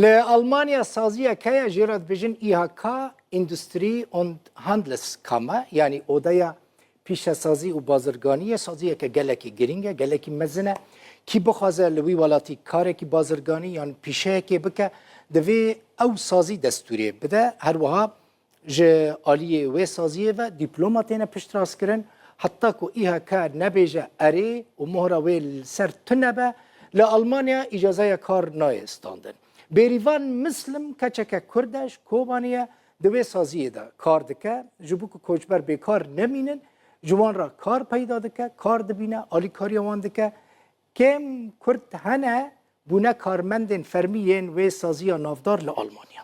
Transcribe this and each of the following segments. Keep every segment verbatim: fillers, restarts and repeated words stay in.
Li Almanya saziyek heye, jê re dibêjin I H K, Industrie und Handelskammer, yanî Odeya Pîşesazî û Bazirganiyê, saziyeke gelekî girîng e, gelekî mezin e. Kî bixwaze li wî welatî karekî bazirganî yan pîşeyekê bike, divê ew sazî destûrê bide. Her wiha ji aliyê wê saziyê ve dîploma têne piştrastkirin, heta ku I H K nebêje erê û mohra wê li ser tune be, li Almanya îcazeya kar nayê standin. Bêrîvan Mislim keçeke Kurd e, ji Kobanê ye, di wê saziyê de kar dike, ji bo ku koçber bêkar nemînin, ji wan re kar peyda dike, kar dibîne, alîkariya wan dike. Kêm Kurd hene bûne karmendên fermî yên wê saziya navdar li Almanya.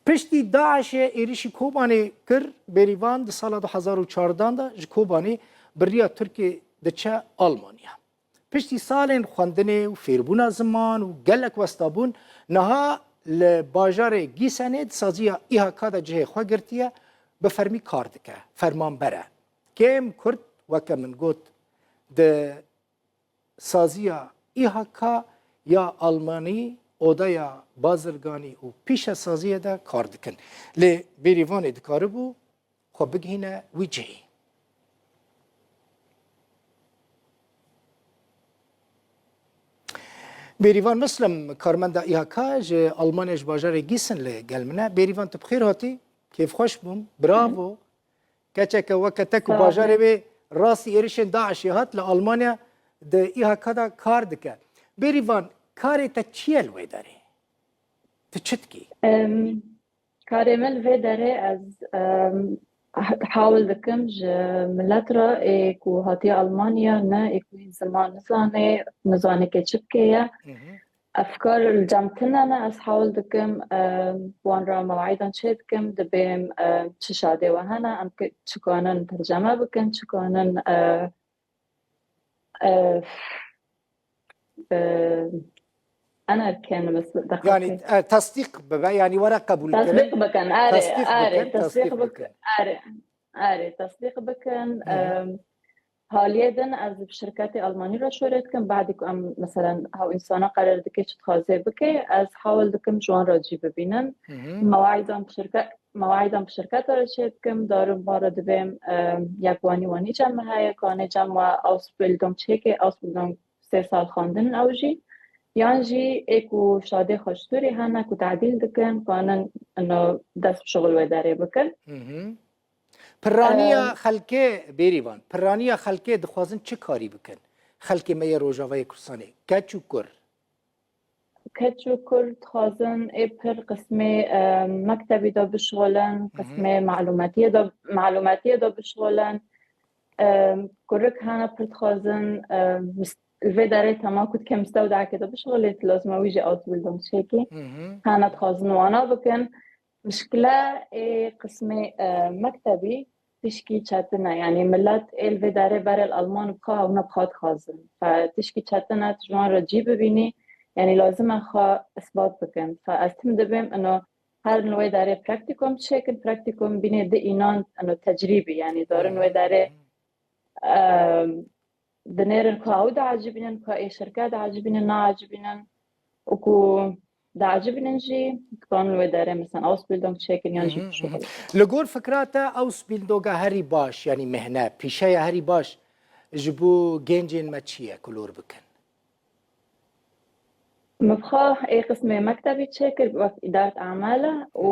Piştî DAIŞê êrişî Kobanê kir, Bêrîvan di sala du hezar û çardan de ji Kobanê bi riya Tirkiyê diçe Almanya. Piştî salên xwendinê û fêrbûna ziman û gelek westabûn, niha li bajarê Gîsenê di saziya I H K de cihê xwe girtiye, bi fermî kar dike, fermanber e. Kêm Kurd, weke min got, di saziya I H K ya Almanî, Odeya Bazirganî û Pîşesaziyê de kar dikin. Lê Bêrîvanê dikaribû xwe bigihîne wî cihê. Bêrîvan Muslim, karmenda I H K ji Almanya, ji bajarê Gîsin li gel min e. Bêrîvan, tu bi xêr hatî. Kêfxweş bûm. Bravo. Keçeke weke te ku Sağ ol. Bajarê wê rastî êrişên DAIŞê hat li Almanya di I H K de kar dike. Bêrîvan, karê te çi ye li wê derê? Tu çi dikî? Em, karê me li vê derê ez, em, h-, hawil dikim ji milet re ê ku hatiye Almanya ne ê ku hîn ziman nizane, nizane kê çi bike ye. Hı hı. Ev kar li cem tune ne, ez hewil dikim, e, wan re mewayîdan çê dikim, dibêm, e, çi şadê we hene, em ki-, çi kanin terceme bikin, çi kanin, e, e, e, ener kin, mis-, deqe Yanî, kin. E, tasdîq bibe, yanî were qebûl kirin. Tasdîq bikin, erê, Tasdîq erê, bikin, tasdîq tasdîq bikin. Bikin. Erê, erê, tasdîq bikin. Hı hı. E, Haliyê din ez bi şirketê Almanî re şûrê dikim. Badî ku em, meselen, ew însana qerar dike çi dixwaze bike, ez hawil dikim ji wan re cî bibînim. Hı hı. Mewayîdan bi şirke-, mewayîdan bi şirketa re çê dikim. Darim wan re dibêm, e, yek wanî wanî cem me heye, kanê cem we Ausbildung çêke, Ausbildung sê sal xwendin ew jî. Yan jî ê ku şadê xwe ji dûrî hene ku tedîl dikin, kanin ino dest bi şixul wê derê bikin. Hı hı. Piraniya Em, xelkê, Bêrîvan, piraniya xelkê dixwazin çi karî bikin? Xelkê me yê Rojavayê Kurdistanê, keç û kur. Keç û kur dixwazin ê pir qismê, em, mektebî de bişixulin, Hı hı. qismê malûmetiyê de, malûmetiyê de bişixulin. Em, kurik hene pir dixwazin, em, mis-, li vê derê tema ku dike mistewdakê de bişixulê, lazim e wî jî Ausbildung çêkî. Hı hı. Hene dixwazin wana bikin. Mişkile ê qismê, e, mektebî tişkî çetin e. Yanî milet ê li vê derê berê li Alman bi xwe hewna bi xwe dixwazin. Fe tişkî çetin e, tu ji wan re cî bibînî. Yanî lazim e xwe isbat bikin. Fe ez tim dibêm ino herin wê derê praktîkum çêkin, praktîkum bînê di înan ino tecrîbî. Yanî darin wê derê, e, dinêrin ku ew diecibînin, ku ê şirke diecibînin, naecibînin û ku diecibînin jî, dikanin wê derê, mesela, Ausbildung çêkin yan jî Hı hı, hı hı. bişuxulin. Li gor fikra te, Ausbildunga herî baş, yanî mehne, pîşeya herî baş ji bo gencên me çi ye ku lor bikin? Min xwe ê qismê mektebî çêkir, wek îdaret amel e û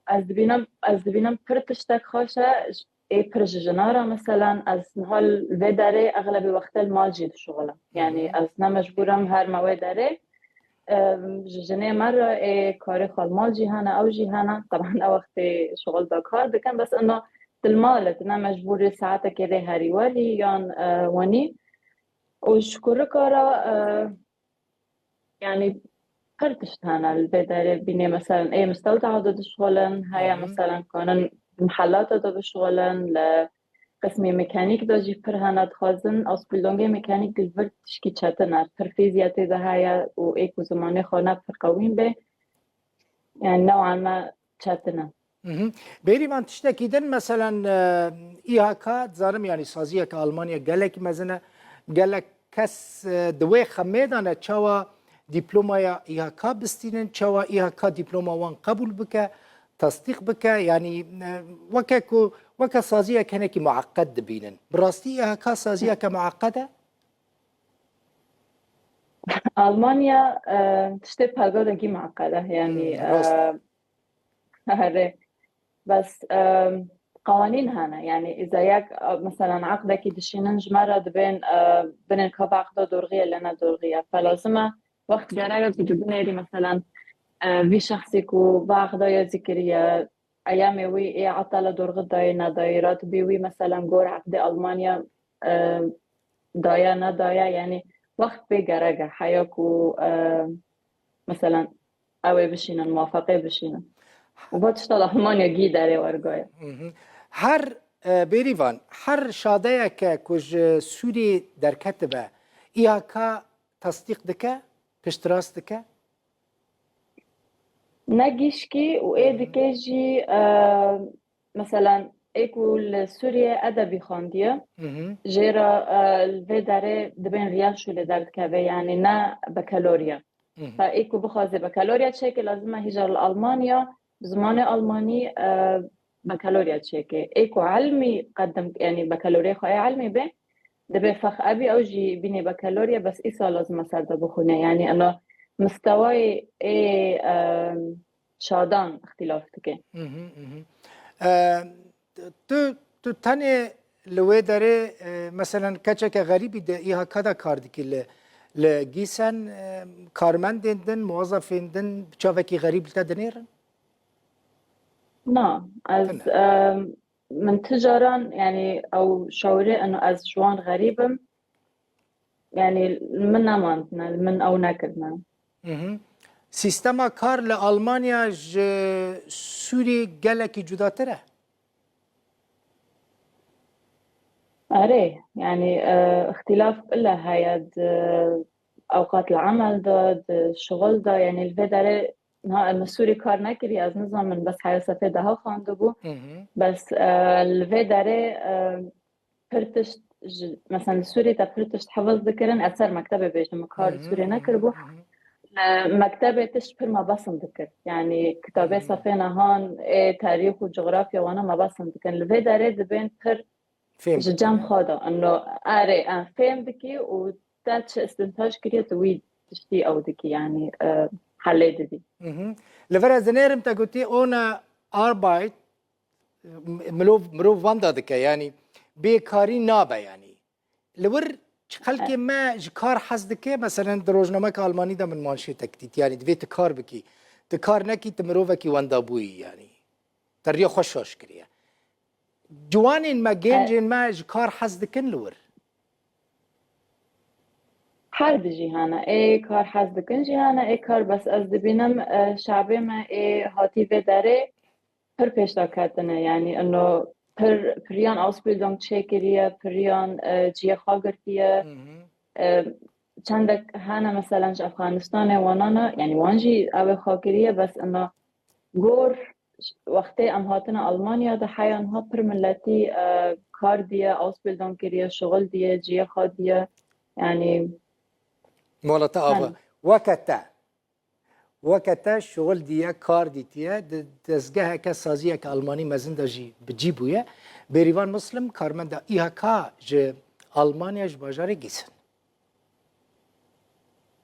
Hı hı. ez dibînim, ez dibînim pir tiştek xweş e. ê pir ji jina re, meselan, ez niha li vê derê exlebê wextê li mal jî dişuxilim. Hı hı. Yanî ez ne mecbûr im herime wê derê. Em, ji jinê me re ê karê xwe li mal jî hene, ew jî hene. Teban ew wextê şuxul da kar dikin, bes ino tu li mal e, tu ne mecbûr î saetekê lê herî werî yan, e, wenî. Û ji kurika re, e, Yanî pir tişt hene li vê derê bînê, meselen, ê mistewda de dişixulin, heye, Hı hı. meselen, kanin di mihellata de bişixulin, li qismê mekanîk de jî pir hene dixwazin. Ausbildungê mekanîk li vir tişkî çetin e. Pir fîziyetê de heye û ê ku zimanê xwe ne pir qewîn bê, yani, newan me çetin e. Mhm. Bêrîvan, tiştekî din, meselen, e, İHK, dizanim, yanî saziyeke Almanya gelek mezin e, gelek kes, e, di wê xemê de ne, çawa dîplomaya İHK bistînin, çawa İHK dîploma wan qebûl bike, tasdîq bike, yanî, e, weke ku, weke saziyek hinekî mueqqed dibînin. Bi rastî İHK saziyeke mueqqed e? Almanya, e, tiştê pelgavekî mueqqed e, yanî, Hmm, rast e. Erê. Bes, e, qewanîn hene. Yanî, îza yek, e, meselen, eqdekî dişînin ji me re dibên, e, binên ka ve eqda dorxî ye, lê ne dorxî ye. Fe lazim e wext gerek e ku tu binêrî, meselen, e, vî şexsî ku ve eqda yazî kiriye, eyamê wî ê etala dorxî dayê nedayê, ratibî wî, meselen, gor eqdê Almanya, e, daya nedaya, yanî wext pê gerek e, heya ku, e, meselen, ew ê bişînin, muwafeqê bişînin. Û va tişta li Almanya gî derê wergaye. Mhm. Her, e, bêrîvan, her şadeyeke ku ji Sûriyê derketibe, İHK tasdîq dike, piştrast dike? Ne gişkî û ê Hı hı. dike jî, e, meselen, ê ku li Sûriyê edebî xandiye, Hı hı. jê re, e, li vê derê dibên Realschule derdikeve, yanî ne bakalorya. Hı hı. Fa ê ku bixwaze bakalorya çêke, lazim e hîja li Almanya bi zimanê Almanî, e, bakalorya çêke. Ê ku elmî qedim, yanî bakalorya xwe ê elmî bê, dibê fex ebî, ew jî bînê bakalorya, bes îsa lazim e ser de bixwîne. Yanî ena mistewayê ê, e, şadan îxtîlaf dike. Mhm, mhm. E, tu, tu tenê li wê derê, e, meselen, keçeke xerîbî di İHK de kar dikî, li, li Gîsen, e, karmendên din, muwezefên din, çavekî xerîb li te dinêrin? Na, ez, Tine. em, min ti caran, yanî ew şawirê eno ez ji wan xerîb im. Yanî min nemandine, min ew nekirine. Mhm. Sîstema kar li Almanya ji Sûrî gelekî cudatir e? Erê, yanî, e, îxtîlaf ile heye di ewqat li emel de, di şixul de, yanî li vê derê niha em li Sûrî kar nekiriye, ez nizanim, bes heya sefê daha xwendibû. Hı hı. Bes, e, li vê derê, e, pir tişt ji, mesela li Sûrî te pir tişt hifz dikirin, ez ser mektebê bêjim, min kar li Hı hı, Sûrî hı hı, nekiribû. Hı hı. Li mektebê tişt pir mebesm dikir. Yanî kitabê Hı hı. sefê nehan ê tarîx û cografya wana mebesm dikin. Li vê derê dibên pir Fêm ji cem dikin. Xwe de. Eno, erê, em fêm dikî û te çi istintaj kiriye, tu wî tiştî ew dikî, yanî, e, helê didî. Mhm. Li vir ez dinêrim te gotî, ohne Arbeit, m-, mirov, mirov wenda dike, yanî bêkarî nabe, yanî. Li wir xelkê E. me ji kar hez dike, meselen, di rojnameyeke Almanî de min manşêtek dît, yanî divê tu kar bikî. Tu kar nekî, tu mirovekî wenda bûyî, yanî. Te riya xwe şaş kiriye. Ciwanên me, E. gencên me ji kar hez dikin li wir? Her di jî hene. Ê kar hez dikin jî hene, ê kar bes ez dibînim, e, şabê me ê hatî vê derê pir pêşda ketine. Yanî ino pir, piriyan Ausbildung çêkiriye, piriyan, e, ciyê xwe girtiye. Hı hı. E, çendek hene, meselen, ji Efxanistanê wanana, yanî wan jî ew ê xwe kiriye, bes ino gor wextê em hatine Almanya de heya niha pir miletî, e, kar diye, Ausbildung kiriye, şixul diye, ciyê xwe diye. Yanî Mola te ava. Hene. Weke te. Weke te şixul diye, kar dîtiye, di dezgeheke saziyeke Almanî mezin de jî bi cî bûye. Bêrîvan Muslim, karmenda İHK ji Almanya, ji bajarê Gîsin.